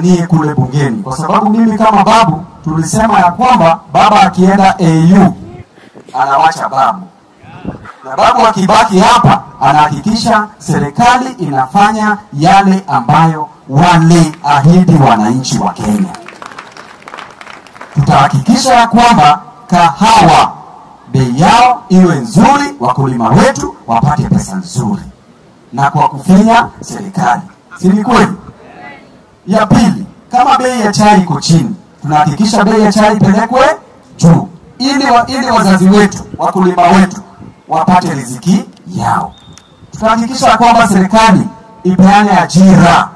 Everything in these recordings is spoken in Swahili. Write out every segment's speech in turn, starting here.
tupiganie kule bungeni, kwa sababu mimi kama babu tulisema ya kwamba baba akienda AU anawacha babu, na babu akibaki hapa anahakikisha serikali inafanya yale ambayo waliahidi wananchi wa Kenya. Tutahakikisha ya kwamba kahawa bei yao iwe nzuri, wakulima wetu wapate pesa nzuri, na kwa kufinya serikali. Si ni kweli? Ya pili, kama bei ya chai iko chini, tunahakikisha bei ya chai ipelekwe juu ili wazazi wetu, wakulima wetu wapate riziki yao. Tutahakikisha kwamba serikali ipeane ajira.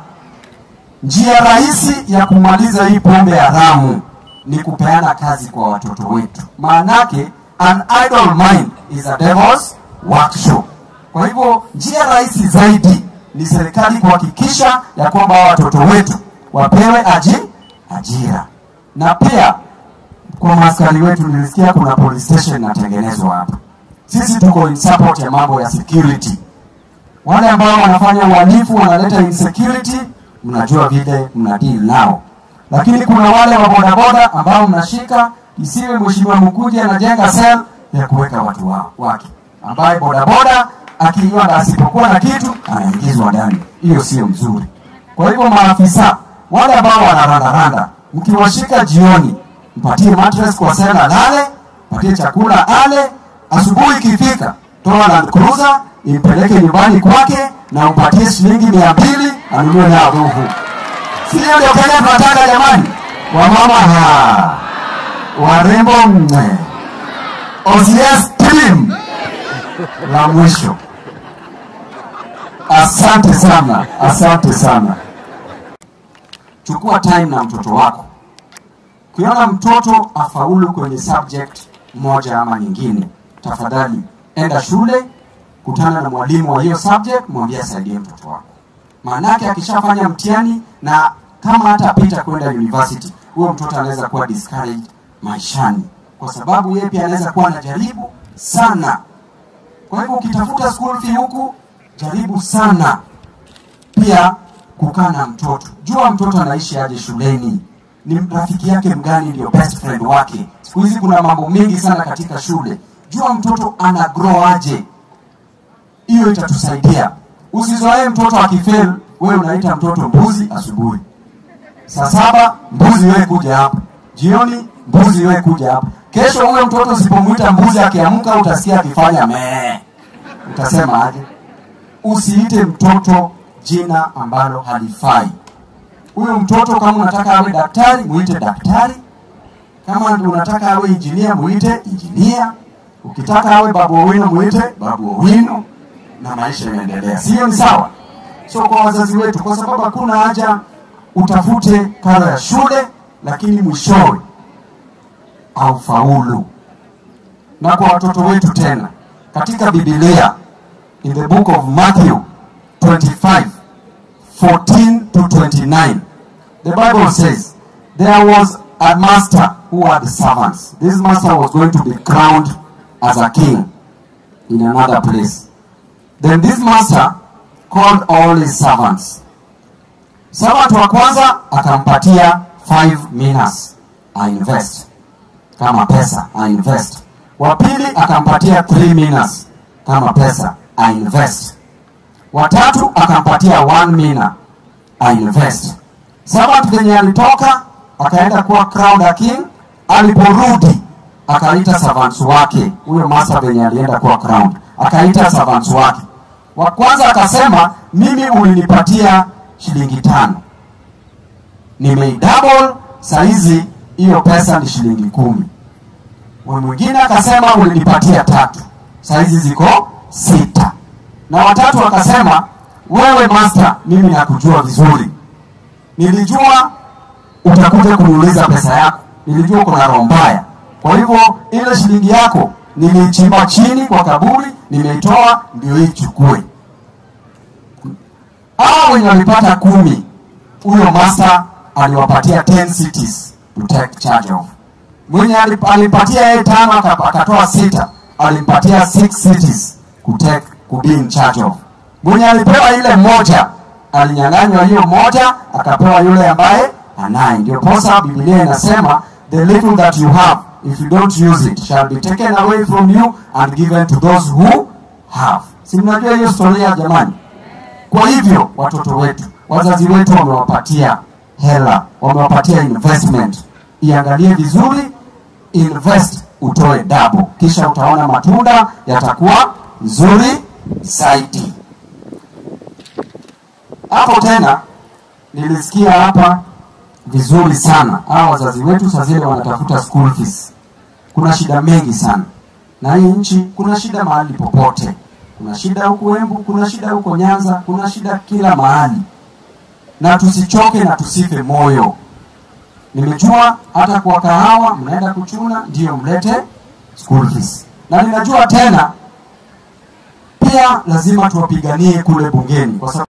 Njia rahisi ya kumaliza hii pombe haramu ni kupeana kazi kwa watoto wetu. Maanake an idle mind is a devil's workshop. Kwa hivyo njia rahisi zaidi ni serikali kuhakikisha ya kwamba watoto wetu wapewe ajira. Na pia kwa maskari wetu, nilisikia kuna police station inatengenezwa hapa. Sisi tuko in support ya mambo ya security. Wale ambao wanafanya uhalifu, wanaleta insecurity, mnajua vile mna deal nao. Lakini kuna wale wa bodaboda ambao mnashika, isiwe mheshimiwa Mukunji anajenga cell ya kuweka watu wake, ambaye bodaboda akiwa na asipokuwa na kitu anaingizwa ndani. Hiyo sio mzuri. Kwa hivyo maafisa wale ambao wanarandaranda, mkiwashika jioni, mpatie mattress kwa cell alale, mpatie chakula ale, asubuhi ikifika toa Land Cruiser impeleke nyumbani kwake na umpatie shilingi 200 anunue nayo ruhu. Sio ndio Kenya tunataka jamani? Wamama ha, warembo mwe, OCS team la mwisho. Asante sana, asante sana. Chukua time na mtoto wako. Ukiona mtoto afaulu kwenye subject moja ama nyingine, tafadhali enda shule, kutana na mwalimu wa hiyo subject, mwambie asaidie mtoto wako. Maanake akishafanya mtihani na kama hatapita kwenda university, huyo mtoto anaweza kuwa discouraged maishani, kwa sababu yeye pia anaweza kuwa anajaribu sana. Kwa hivyo ukitafuta school fee huku, jaribu sana pia kukaa na mtoto. Jua mtoto anaishi aje shuleni, ni rafiki yake mgani ndio best friend wake. Siku hizi kuna mambo mengi sana katika shule. Jua mtoto ana grow aje, hiyo itatusaidia. Usizoee mtoto akifail, wewe unaita mtoto mbuzi asubuhi, saa 7 mbuzi wewe kuja hapa, jioni mbuzi wewe kuja hapa. Kesho huyo mtoto usipomuita mbuzi, akiamka utasikia akifanya mee, utasema aje? Usiite mtoto jina ambalo halifai. Huyo mtoto kama unataka awe daktari, muite daktari. Kama unataka awe injinia, muite injinia. Ukitaka awe Babu Owino, muite Babu Owino, na maisha yanaendelea. Sio ni sawa? So kwa wazazi wetu, kwa sababu hakuna haja utafute karo ya shule lakini mwishowe haufaulu. Na kwa watoto wetu tena, katika Biblia, in the book of Matthew 25:14 to 29, the Bible says, there was a master who had servants. This master was going to be crowned as a king in another place. Then this master called all his servants. Servant wa kwanza akampatia 5 minas, I invest, kama pesa, I invest. Wa pili akampatia 3 minas, kama pesa, I invest. Wa tatu akampatia 1 mina, I invest. Servant venye alitoka akaenda kuwa crowned a king, aliporudi akaita servants wake. Huyo master venye alienda kuwa crowned, akaita servants wake. Wa kwanza akasema, mimi ulinipatia shilingi 5, nimeidouble, saizi hiyo pesa ni shilingi 10. Wa mwingine akasema, ulinipatia 3, saizi ziko 6. Na watatu akasema, wewe master, mimi nakujua vizuri, nilijua utakuja kuniuliza pesa yako, nilijua uko na roho mbaya, kwa hivyo ile shilingi yako nilichimba chini kwa kaburi, nimeitoa, ndio ichukue. Hao wenye walipata 10, huyo master aliwapatia 10 cities to take charge of. Mwenye alipatia yeye 5 akatoa 6, alimpatia 6 cities to be in charge of. Mwenye alipewa ile moja, alinyang'anywa hiyo moja, akapewa yule ambaye anaye. Ndio posa Biblia inasema the little that you have, if you don't use it, shall be taken away from you and given to those who have. Si mnajua hiyo storia jamani? Kwa hivyo watoto wetu, wazazi wetu wamewapatia hela, wamewapatia investment. Iangalie vizuri, invest, utoe double, kisha utaona matunda yatakuwa nzuri zaidi. Hapo tena nilisikia hapa vizuri sana, hawa wazazi wetu saa zile wanatafuta school fees. Kuna shida mengi sana na hii nchi, kuna shida mahali popote. Kuna shida huku Embu, kuna shida huko Nyanza, kuna shida kila mahali, na tusichoke na tusife moyo. Nimejua hata kwa kahawa mnaenda kuchuna ndio mlete school fees, na ninajua tena pia lazima tuwapiganie kule bungeni kwa sababu